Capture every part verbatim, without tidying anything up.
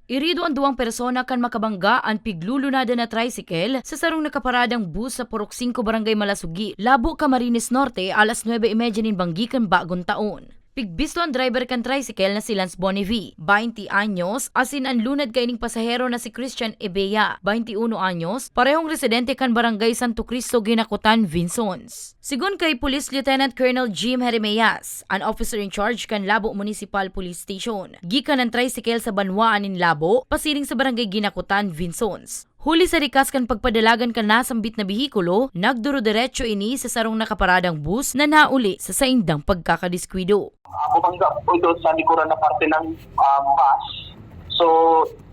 Irido an duwang persona kan makabangga an piglulunadan na tricycle sa sarong nakaparadang bus sa Purok singko, Barangay Malasugi, Labo, Camarines Norte, alas nuebe y media nin banggi kan bagong taon. Pigbisto an driver kan tricycle na si Lance Bonivi, baynte anyos, asin an lunad kaining pasahero na si Christian Ebea, baynte uno anyos, parehong residente kan Barangay Santo Cristo, Ginakutan, Vinzons. Sigon kay Police Lieutenant Colonel Jim Jeremias, an officer in charge kan Labo Municipal Police Station, gikan an tricycle sa banwaan nin Labo, pasiring sa Barangay Ginakutan, Vinzons. Huli sa rikas kan pagpadalagan kan nasambit na behikulo, nagdurudiretso ini sa sarong nakaparadang bus na nauli sa saindang pagkakadiskuido. Ah, bumangga po ito sa likuran na parte ng, ah, bus. So,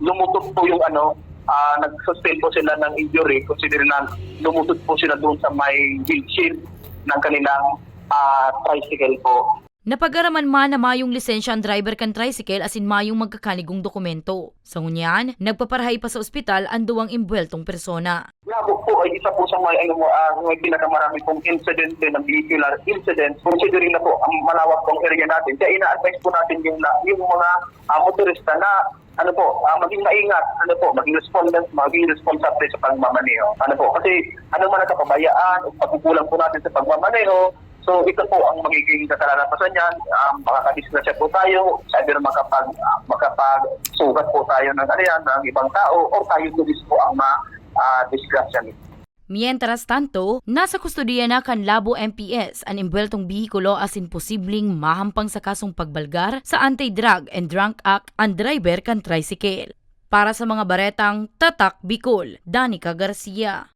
lumutot po yung ano, ah, nag-sustain po sila ng injury, considering na lumutot po sila doon sa may windshield ng kanilang, ah, tricycle po. Napag-araman man na mayong lisensya an driver kan tricycle asin mayong magkakanigong dokumento. Sa ngunyan, nagpaparahay pa sa ospital an duwang embuweltong persona. Labo po ay isa po sa may, ano, ah, may pinakamarami pong insidente ng vehicular incident. Considering na po, ang malawak pong area natin, kaya ina-advise po natin yung, la- yung mga, ah, motorista na, ano po, ah, maging maingat, ano po, maging respondent, maging responsable sa pagmamaneho. Ano po, kasi ano man ang kapabayaan o pagkukulang po natin sa pagmamaneho, so ito po ang magiging kakalalapasan niyan, um, makakadisgrasya po tayo, either makapag, ah, makapagsugat po tayo ng, ano yan, ng ibang tao, or tayo po mismo ang ma, ah, disgrasya nito. Mientras tanto, nasa kustodiya na kan Labo M P S an embuweltong behikulo asin posibleng mahampang sa kasong pagbalgar sa Anti-Drug and Drunk Act an driver kan tricycle. Para sa mga baretang Tatak Bicol, Danica Garcia.